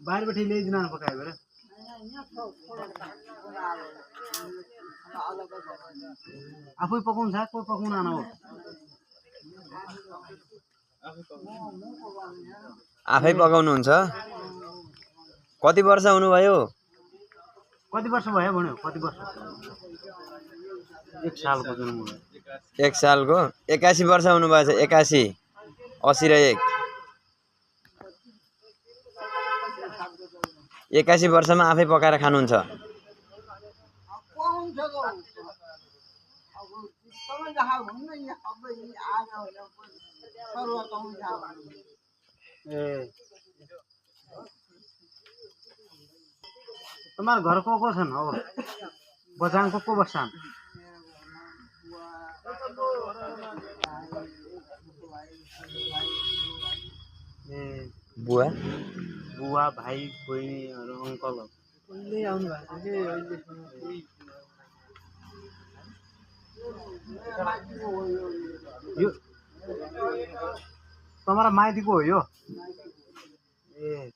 बाहिरबाट ल्याइदिन पकायो भएर आफै पकाउनु छ कोही पकाउन आन हो आफै पकाउनुहुन्छ कति वर्ष हुनुभयो कति वर्ष भयो भन्यो कति वर्ष 1 सालको जन्म 1 सालको 81 वर्ष हुनुभएछ 81 80 र 1 81 वर्षमा आफै पकाएर खानुहुन्छ तुम्हारे घर को छन् अब बजाङको को बस्छन् बुवा बुवा भाइ बहिनीहरु अंकल कहिले आउनु भएको के यो तुम्हारा माइतीको हो यो ए